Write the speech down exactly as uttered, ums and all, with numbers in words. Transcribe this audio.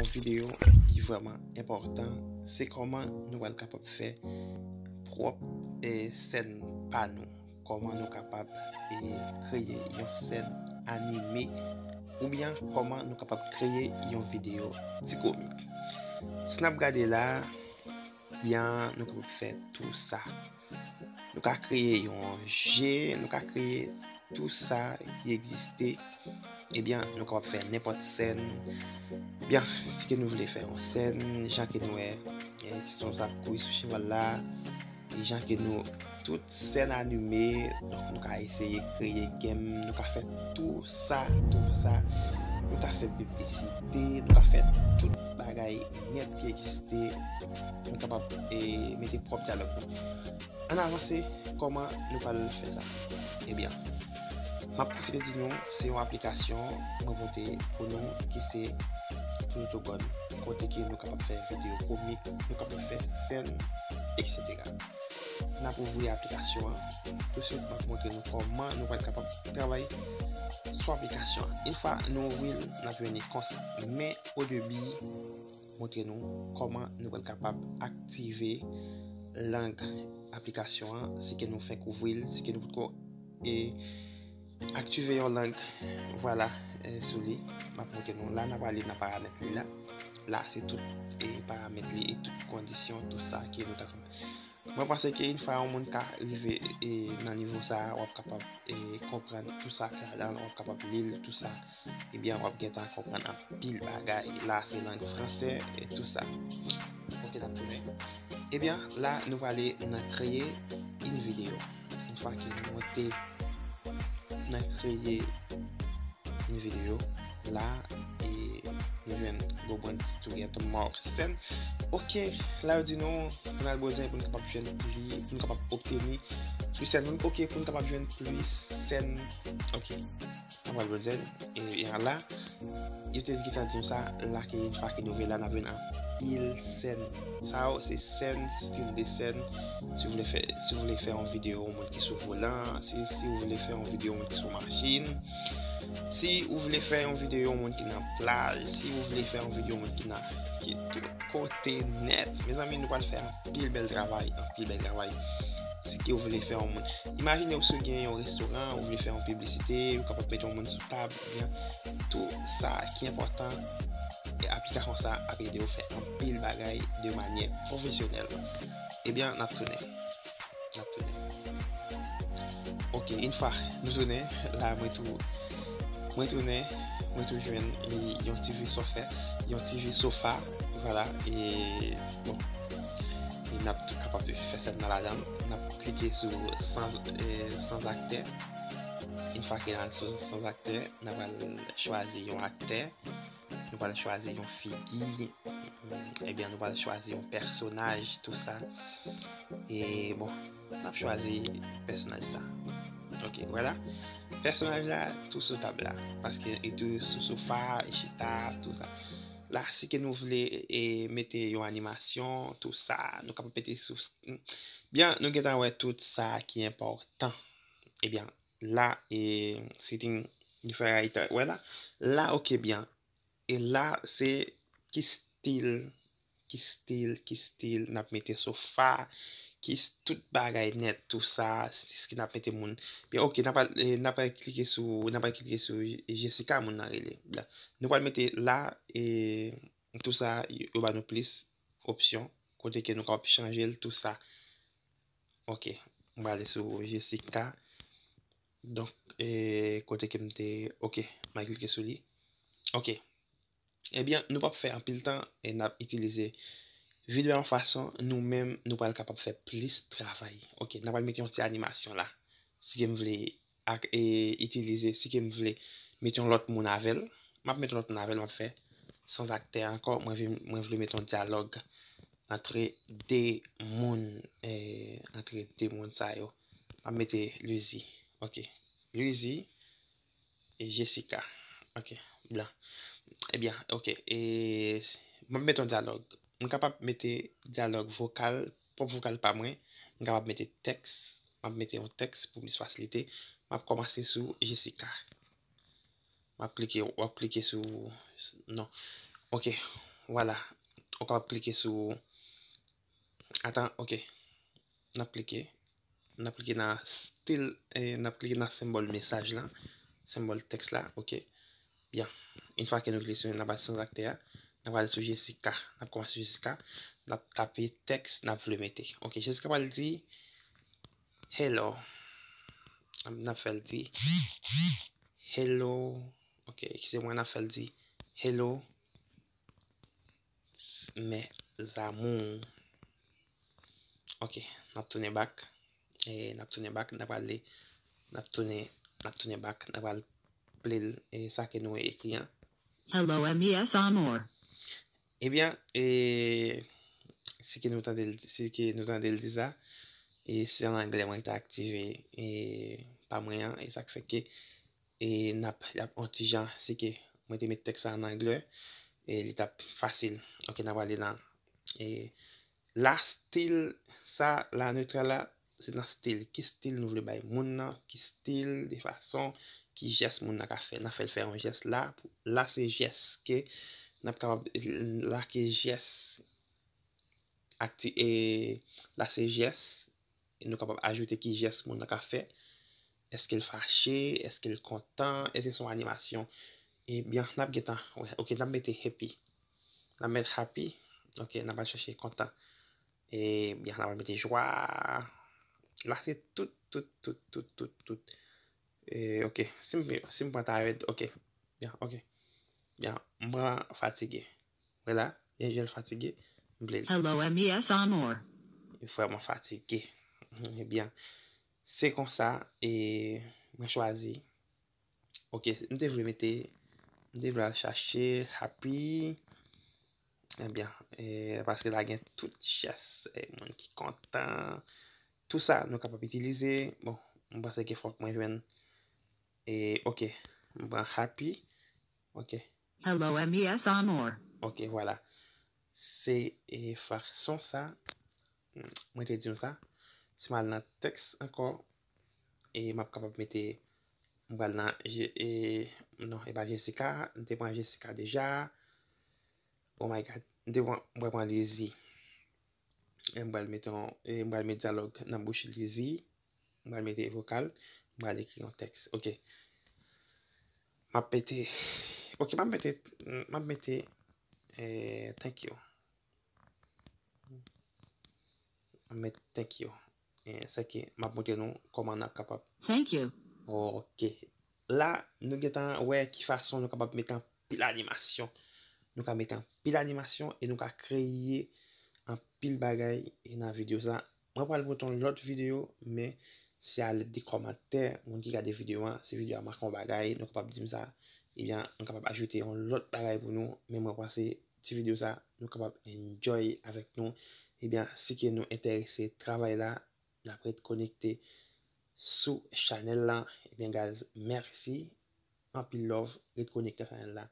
Videyo ki vrèman enpòtan, se kòman nou pral kapab fè pwòp eh, sèn pa nou. Kòman nou kapab eh, kreye yon sèn anime oubyen kòman nou kapab kreye yon videyo ti komik. Si n ap gade la, byen nou kapab fè tou sa. Nou ka kreye yon je, nou ka kreye tou sa ki egziste. Ebyen, nou kapab fè nenpòt sèn. Byen, si ke nou vle fè yon sèn, jan ke nou wè, eh, Tito ap kouri sou cheval la, e jan ke nou, tout sèn anime, donk nou ka eseye kreye game, nou ka fè tou sa, tou sa. Nou ka fè piblisite, nou ka fè tout bagay nèt ki egziste. Nou kapab eh, mete pwòp dyalòg nou. Ann avanse, kòman nou pral fè sa? Ebyen, m ap pwofite di nou, se yon aplikasyon mwen pote pou nou ki se Pluto God, kote ke nou kapab fè videyo komik, nou kapab fè sèn, etsetera. N ap ouvri aplikasyon an. Touswit, m ap montre nou kòman nou pral kapab travay sou aplikasyon an. Yon fwa nou ouvri l, n ap jwenn li konsa. Men o debi, montre nou kòman nou pral kapab aktive lang aplikasyon an, si ke nou fèk ouvri l, si ke nou potko e aktive yon lang, vwala, eh, sou li. M ap montre nou. La, n ap ale nan paramèt li la. La, se tout eh, paramèt li e tout kondisyon, tout sa ke nou ta konn. Mwen panse ke yon fwa yon moun ka rive eh, nan nivo sa a, w ap kapab eh, konprann tout sa k ladan l, w ap kapab li l, tout sa. Ebyen, w ap gentan konprann anpil bagay. La, se lang fransè e tou sa. Ok, n ap tounen. Ebyen, la, nou prale nan kreye yon videyo. Yon fwa ke nou monte nan kreye yon videyo, la, e nou jwenn Go Brand to get more sèn. Ok, la, yo di nou, nou al bezwen pou nou kapab jwenn pli, pou nou kapab obteni plis sèn. Ok, pou nou kapab jwenn plis sèn. Ok. N ap pral jwenn sèn. E, e la, yo te gentan di m sa, la ke yon fwa ke nou vle la, n ap jwenn anpil sèn. Sa yo, se sèn, stil de sèn. Si w vle fè, si w vle fè yon videyo yon moun ki sou volan, si, si w vle fè yon videyo yon moun ki sou machin, si w vle fè yon videyo yon moun ki nan plaj, si w vle fè yon videyo yon moun ki nan, ki tout kote nèt. Mezanmi, nou pral fè anpil bèl travay, anpil bèl travay. Si ke w vle fè yon moun. Imajine w si w gen yon restoran, ou vle fè yon piblisite, ou kapab mete yon moun sou tab, ebyen, tou sa ki enpòtan, e aplikasyon sa ap ede w fè anpil bagay de manyè pwofesyonèl. Ebyen, n ap tounen. N ap tounen. Ok, yon fwa nou tounen, la mwen tou, mwen tounen, mwen tou jwenn e, yon ti vye sofè, yon ti vye sofa, vwala, e bon, e n ap tou kapab fè sèn nan ladan l. N ap klike sou sans, eh, sans aktè. Yon fwa ke n al sou sans aktè, n ap al chwazi yon aktè. Nou pral chwazi yon figi. Ebyen, nou pral chwazi yon pèsonaj, tou sa. E bon, n ap chwazi pèsonaj sa. Ok, vwala. Pèsonaj la, tou sou tab la. Paske e tou sou sofa, e chita, tou sa. La, si ke nou vle e, mete yon animasyon, tou sa, nou kapab mete sou. Byen, nou gentan wè tout sa ki enpòtan. Ebyen, la, e, setting, diferan item, wè la. La, ok, byen. E la, se ki stil, ki stil, ki stil n ap mete sofa, ki s-, tout bagay nèt, tou sa, se ki n ap mete moun. Byen, ok, n ap al, e, n ap al klike sou, n ap al klike sou Jessica, moun nan rele. Byen. Nou pral mete la, e, tou sa, yo ba nou plis opsyon, kote ke nou kapab chanje l, tou sa. Ok, m prale sou Jessica. Donk, e, kote ke m te, ok, m al klike sou li. Ok. Ebyen, nou p ap fè anpil tan e n ap itilize videyo yon fason nou menm nou pral kapab fè plis travay. Ok, n ap al mete yon ti animasyon la. Si ke m vle ak, e, itilize, si ke m vle mete yon lòt moun avè l, m ap mete yon lòt moun avè l, m ap fè sans aktè ankò. Mwen vle, mwen vle mete yon dyalòg antre de moun, e, antre de moun sa yo. M ap mete Luzi. Ok. Luzi e Jessica. Ok. Blan. Ebyen, ok. E, m ap mete yon dyalòg. M kapab mete dyalòg vokal, pwòp vokal pa mwen. M kapab mete tèks. M ap mete yon tèks pou plis fasilite. M ap kòmanse sou Jessica. M ap klike, w ap klike sou, non. Ok. Vwala, ou kapab klike sou, atan, ok. N ap klike. N ap klike nan stil, eh, n ap klike nan senbòl mesaj lan, senbòl tèks la, ok. Byen, yon fwa ke nou klike sou l, n ap al sou aktè a, n ap ale sou Jessica. N ap kòmanse sou Jessica, n ap tape tèks n ap vle mete. Ok, Jessica pral di, "Hello." N ap fè l di, "Hello." Ok, eskize mwen, n ap fè l di, "Hello, mes amours." Ok, n ap tounen back. E n ap tounen back, n ap ale, n ap tounen, n ap tounen back, n ap al play l, e sa ke nou ekri an. "Hello, mes amours." Ebyen, e, si ke nou tande l, si ke nou tande l di sa, e se an anglè mwen te aktive, e pa mwen an, e sa k fè ke, e n ap, y ap yon ti jan, si ke mwen te met tèks sa an anglè, e li t ap fasil. Ok, n ap ale nan, e la stil sa, la netral la, se nan stil. Ki stil nou vle bay moun nan, ki stil, de fason, ki jès moun nan ka fè. N ap fè l fè yon jès la, pou, la se jès ke n ap kapab, la ke jès akti, e la se jès, e nou kapab ajoute ki jès moun nan ka fè. Èske l fache, èske l kontan, èske se yon animasyon. Ebyen, n ap gentan wè. Ok, n ap mete happy. N ap mete happy. Ok, n ap al chèche kontan. Ebyen, n ap al mete jwa. La se tout, tout, tout, tout, tout, tout. E, ok, si m, si m pran ta rèd, ok. Byen, ok. Byen, m pran fatige. Vwala, e jèl fatige, m vle li. "Hello, mes amours." Li vrèman fatige. Ebyen, se konsa, e mwen chwazi. Ok, m te vle mete, m te vle al chache happy. Ebyen, e, paske la gen tout jès, e, moun ki kontan. Tou sa, nou kapab itilize. Bon, m panse ke fòk mwen jwenn. E, ok, m pran happy. Ok. "Hello, mes amours." Ok, vwala. Se, e, fason sa, mwen te di w sa. Si m al nan tèks ankò, e m ap kapab mete, m pral nan, Je- e, non, e pa Jessica, m te pran Jessica deja. Oh my God, m te pran, m pral pran Lizzy. E m pral mete yon, e m pral mete dyalòg nan bouch Lizzy. M pral mete vokal, m pral ekri yon tèks. Ok. M ap mete, ok, m ap mete, m ap mete, eh, thank you. M ap mete thank you. Eh, se ke m ap montre nou kòman n ap kapab. Thank you. Ok. La, nou gentan wè ki fason nou kapab mete anpil animasyon. Nou ka mete anpil animasyon e nou ka kreye anpil bagay nan videyo sa. Mwen pral pote yon lòt videyo, men se a lèd de kòmantè, moun ki gade videyo an, si videyo a manke yon bagay, nou kapab di m sa. Ebyen, nou kapab ajoute yon lòt bagay pou nou, men mwen panse ti videyo sa, nou kapab enjoy avèk nou. Ebyen, si ke nou enterese travay la, n ap ret konekte sou chanèl la. Ebyen, guys, mèsi. Anpil love, ret konekte ak chanèl la.